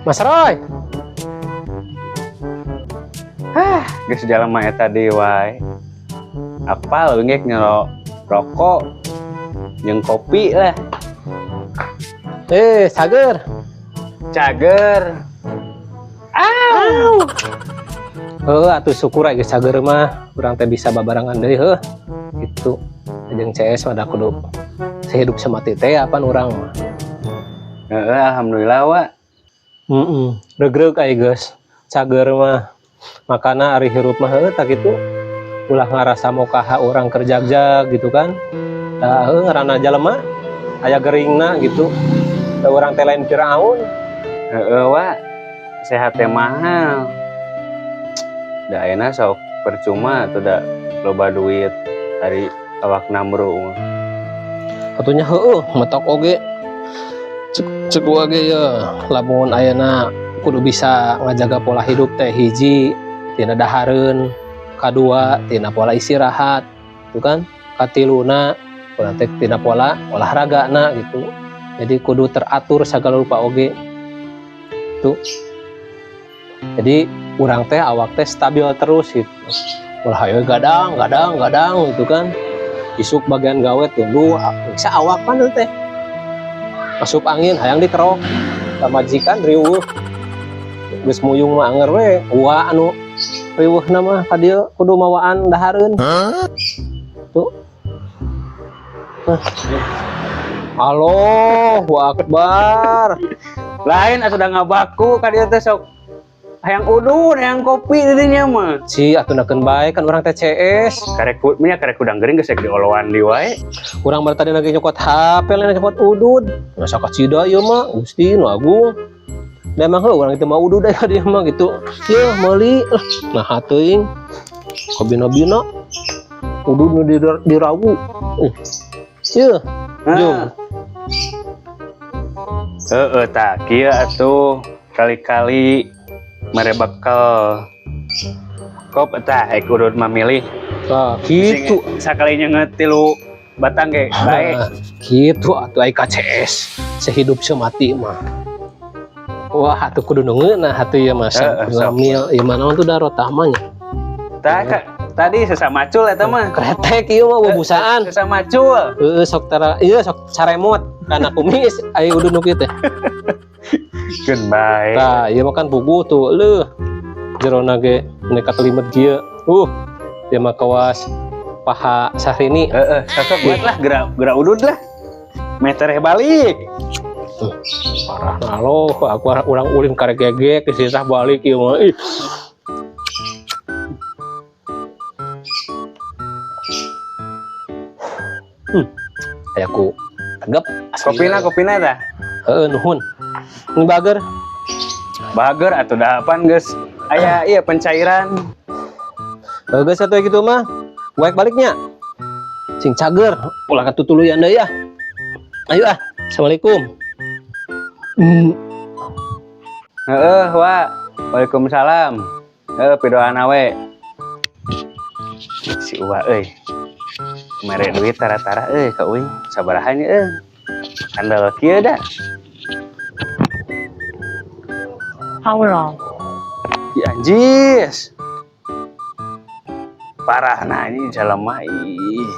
Mas Roy. Hah, geus jalan mah eta deui wae. Apal ngek nyero rokok jeung kopi lah. Eh, cager. Cager. Au. Heuh, atuh syukur geus cager mah, urang teh bisa babarengan deui heuh. Gitu. Jeung CS mah da kudu sehidup semati teh apan urang mah. Heeh, alhamdulillah wa. Heeh, regreg aya geus cager mah. Makana ari hirup mah heuh tah kitu. Ulah ngarasa mokaha urang keur jagjag gitu kan. Da heuh ngaranna jalema aya geringna gitu. Da urang teh lain Firaun. Heeh wa. Sehat teh mahal. Da ayeuna sok percuma atuh da loba duit ari awak namru mah. Atuh nya heueuh matak oge cek gua ge ya lamun ayeuna kudu bisa ngajaga pola hidup teh, hiji tina dahareun, kadua tina pola istirahat itu kan, katiluna urang teh tina pola olahragana gitu. Jadi kudu teratur segala rupa oge tuh, jadi urang teh awak teh stabil terus gitu. Ulah hayo gadang gadang gadang gitu kan, isuk bagian gawe tunduh bisa awak kan teh masuk angin hayang dikerok pamajikan riweuh. Geus muyung mah anger we wa anu riweuhna mah ka dieu kudu mawaan dahareun tuh. Hah. Allahu Akbar. Lain atuh da ngabaku ka dieu teh sok hayang udud, hayang kopi di dinya mah. Si atuh nakeun bae kan urang teh CS. Karek nya karek udang gering geus rek dioloan di wae. Urang baru tadi lagi nyokot HP lain nyokot udud. Masa kacida ieu mah Gusti nu agung. Da emang heuh urang itu mah udud aya dia mah gitu. Yeuh meuli lah. Nah teuing. Kabina-bina udud nu dirawu. Yeuh, jom. Heeh tah kieu atuh kali-kali mere bekel. Kop tah ek udud mah milih. Tah kitu. Sakalinya ngetilu batang ge bae. Kitu atuh ai KCS sehidup semati mah. Wah, atuh kudu nu ngeunah atuh ieu mah. Heeh, sok. Ngamil ieu mah naon tuh darotah mah nya. Tah tadi sesama macul eta mah. Kretek ieu mah bubusaan. Sesama macul. Heeh, sok tara ieu sok caremot kana kumis aya udud nu kieu teh. Keun bae. Tah, ieu mah kan puguh tuh leuh. Jerona ge nekat limet kieu. Dia mah kawas paha Sahrini. Heeh, sok buat lah gerak gerak udud lah. Metereh balik. Parah nah lo, aku urang ulin karek gegek disisah balik ieu mah. Ih. Aya ku tegep asli. Kopina kopina tah. Heeh, nuhun. Ini bager. Bager atuh dahapan geus aya ieu pencairan. Heuh geus atuh kitu mah. Baik baliknya. Sing cager, ulah katutuluyan deui ya. Ayo ah. Assalamualaikum. Heeh, wa. Waalaikumsalam. Heuh, pidoana we. Si Uwa euy. Mere duit tara-tara euy ka uing. Sabaraha nya euy. Andal kieu da. Allah. Ya anjis. Parah nah ini jelema ih.